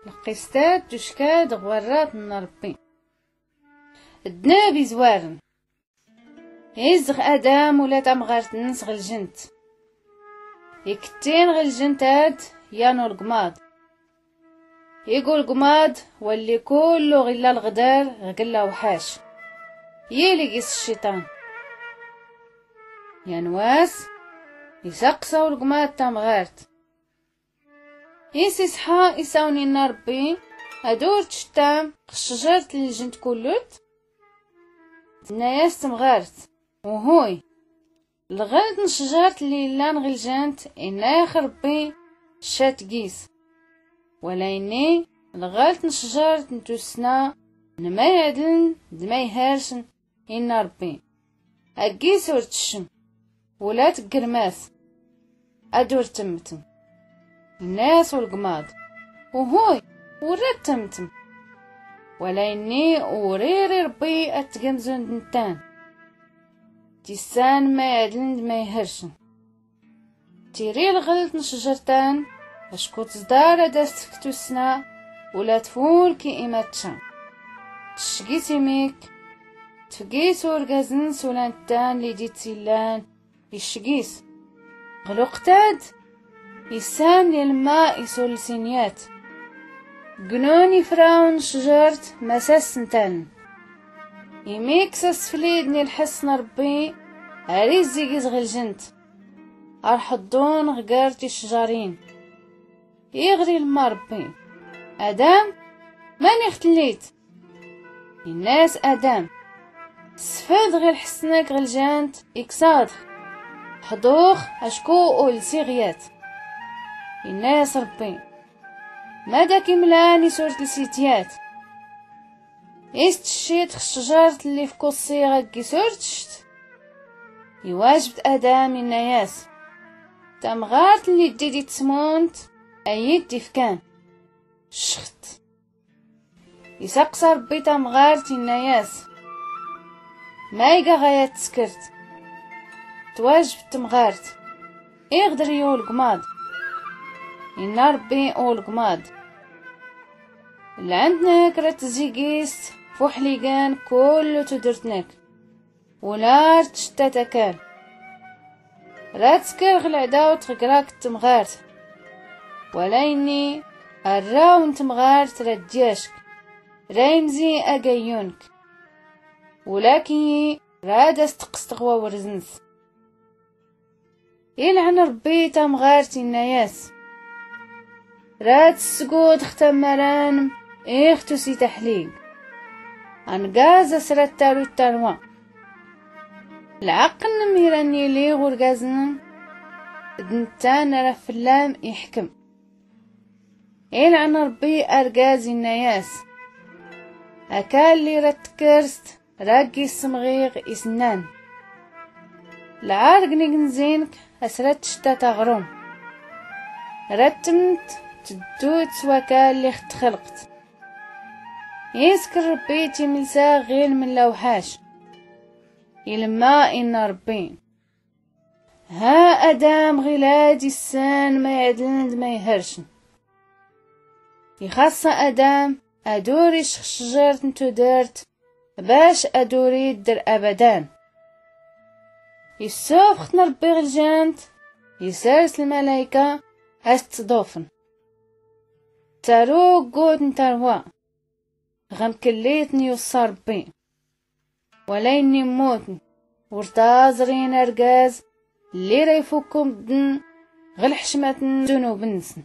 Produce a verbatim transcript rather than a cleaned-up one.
لقيستات دوشكاد غورات نربي. الدناب يزوارن. يزغ ادم ولا تمغارتنس غلجنت. يكتين غلجنتات يانو القماض. يقول قماض واللي كله غلا الغدار غقلا وحاش. يلي قيس الشيطان. يا نواس، يسقسوا القماض تمغارت. إيس إسحاق إساوني نربي، أدور تشتام، خشجرت للجنت كلوت. ناياس تمغارت، وهوي، الغلط نشجرت اللي لان غلجنت، إنا يخربي، شات قيس. ولا إني، الغلط نشجرت نتوسنا، نما يعدلن، دما يهرشن، إنا ربي. أقيس ورتشم. ولا تقرماس. أدور تمتم. الناس والقماض. وهوي. ورات تمتم. ولا إني وريري ربي أتقمزون دنتان. تيسان ما يعدلن ما يهرشن. تيري الغلط نشجرتان، أشكو تزدار داس تفتوسنا، ولا تفول كي إيماتشا. تشقيس إيميك، تفقيس ورقازن سولان تان لي دي تسيلان، يشقيس. غلوقتاد، يسان للماء يسول سينيات. قنوني فراون شجرت مساس نتان. إيميك سسفليدني الحسن ربي، أريز زيقيز غلجنت. أرحضون غقارتي الشجرين. يغري الماء ربي. آدم، ماني ختليت؟ الناس آدم. سفاد غير حسنك غلجانت إكساد. حضوخ أشكو أول سيغيات. الناس ربي. مادا كيملاني سورة السيتيات. إيست الشيت خشجرت اللي في كوصي غاكي سورة الشت. يواجبت آدم النياس. تمغارت اللي ديدي تسمونت، أيد ديفكان. شخت. يسقسى ربي تمغارت النياس. مايقا غايا تسكرت. تواجبت تمغارت. إغدر يو القماض. إنا ربي أو القماض. لعندنك رتزيقيست فوحليقان كل تدرتنك. ولا رتشتا تكال. راتسكر غلعدا وتغقراك التمغارت. ولا إني الراون تمغارت ردياشك. رايمزي أقيونك. ولكن راد استقصت غوا ورزنس. يلعن ربي تمغارت النياس. راد السقود ختمران إختو سي تحليل. أنقاز أسرت تارو التروى. العقل نميراني لي غرقازن. دنتان راه فلام يحكم. يلعن ربي أرقاز النياس. أكال لي رتكرست راكي السمغيغ إسنان. العارق نيك نزينك أسرت شتا تغروم. رتمت تدوت سواكال لي ختخلقت. يسكر ربي تيملسا غير من لوحاش. يلما إن ربي. ها أدام غلاد السان ما يعدلند ما يهرشن. يخص أدام أدوري شخشجرت نتو درت باش أدوري در أبدان. يسوف ختن ربي غلجانت يسرس الملايكة أستضوفن. تارو قوت نتاروا غمكليتن يوصى ربي. ولا إني موتن ورتازرين أرقاز اللي ريفوكم بدن غل حشمتن ذنوبنسن.